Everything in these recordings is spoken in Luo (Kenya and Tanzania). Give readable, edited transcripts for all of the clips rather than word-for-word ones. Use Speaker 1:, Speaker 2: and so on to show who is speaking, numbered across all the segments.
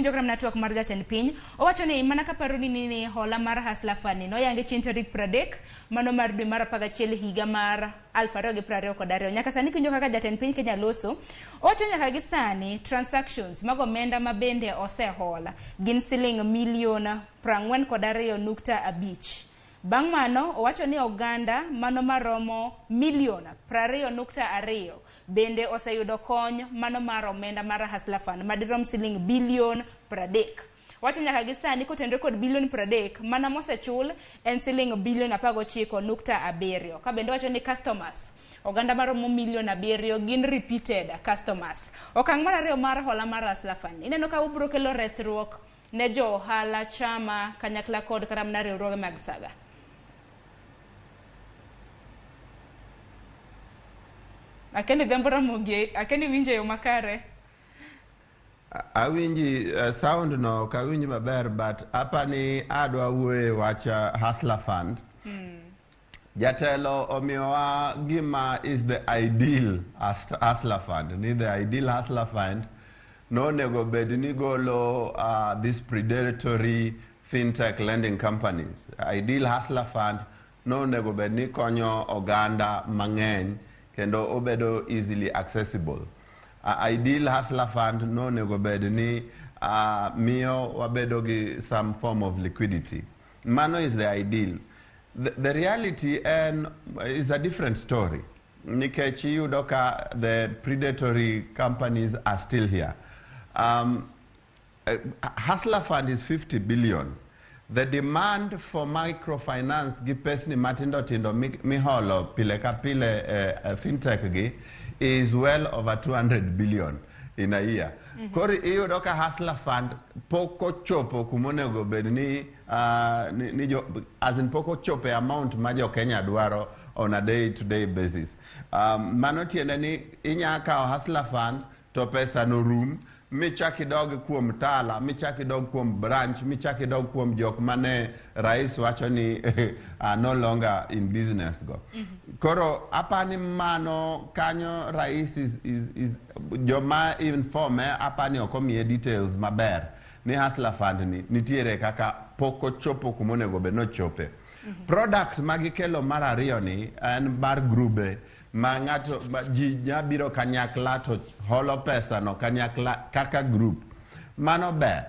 Speaker 1: Kiwinjo kata mana twak mar jatend piny, owacho ni mana kaparo ni ni hola mar Hustler Fund ni noyange chieng' tarik 30 mano mar dwe mar 11 higa mar 2022. Nyaka sani kiwinjo kaka jatend piny Kenya loso, owacho nyaka gi sani transactions mag omenda ma bende osehola gin siling milion 42.5. Bang' mano, owacho ni oganda mano maromo milion 20.2 bende oseyudo kony mano mar omenda mar Hustler Fund madirom siling bilion 30. Wacho nyaka gi sani kotenore kod bilion 30 mana mosechul en siling bilion 19.7. Ka bende wacho ni customers oganda maromo milion 7 gin repeated customers. Okang' mar ariyo mar hola mar Hustler Fund ineno ka ubro kelo resruok ne jo ohala, chama, kanyakla kod kata mana riwruoge mag saga. Akendi Dhambo Ramogi, akendi winjo e yo makare.
Speaker 2: Awinji sound no ok awinj maber, but apani adwa wuoye wach Hustler Fund. Jatelo omiyowa gima is the ideal Hustler Fund. Ni the ideal Hustler Fund nonego bed ni golo these predatory fintech lending companies. Ideal Hustler Fund nonego bed ni konyo oganda mang'eny kendo obedo easily accessible. Ideal Hustler Fund nonego bed ni miyo wabedo gi some form of liquidity. Mano is the ideal. The reality en is a different story. Nikech iyudo ka the predatory companies are still here. Hustler Fund is 50 billion. The demand for microfinance gi pesni matindo tindo miholo pile ka pile fintech gi is well over 200 billion in a year. Koro iyudo ka Hustler Fund pok ochopo kumonego bed ni, ni jo, as in pok ochopo e amount ma jo Kenya dwaro on a day to day basis. Mano tiende ni inya kawo Hustler Fund to pesa no rum michak idog kuom Tala, michak idog kuom branch, michak idog kuom jok mane rais wacho ni are no longer in business go. Koro apani mano kanyo rais is joma informe apani ok omiye details maber ni Hustler Fund ni nitiere kaka pok ochopo kumonego bed nochope. Product magikelo mar ariyo ni en mar grube ma ng'ato ma ji nyabiro kanyakla to holo pesa no kanyakla kaka group. Mano ber.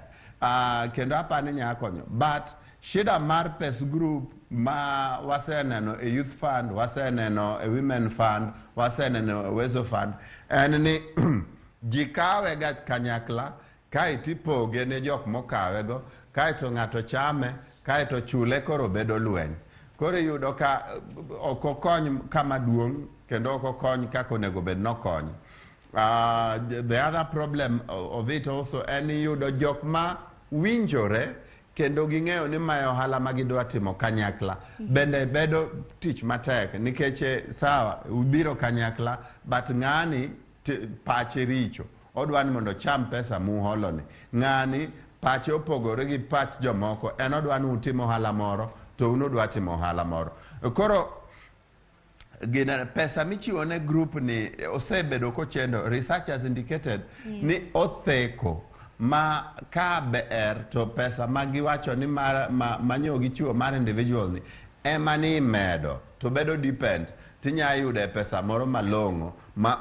Speaker 2: Kendo apani nya konyo. But shida mar pes group ma waseneno e Youth Fund, waseneno e Women Fund, waseneno e Uwezo Fund, en ni ji kawe ga kanyakla kaeto ipoge ne jok mokawego, kaeto ng'ato chame, kaeto chule koro bedo lweny. Koro iyudo ka ok okony kama duong' kendo ok okony kaka onego bed nokony. The other problem of it also en iyudo jok ma winjore kendo ging'eyo ni mae ohala ma gidwa timo kanyakla. Bende bedo tich matek nikech sawa ubiro kanyakla but ng'ani pache richo. Odwa ni mondo ocham pesa muholo ni. Ng'ani pache opogore gi pach jomoko. En odwa ni utim ohala moro to un udwa timo ohala moro. Koro gine pesa michiwo ne group ni osebedo kochendo. Research has indicated ni otheko ma ka ber to pesa ma giwacho ni mar, ma manyo gichiwo mar individual ni ema ni imedo to bedo depend tinya yude pesa moro malong'o ma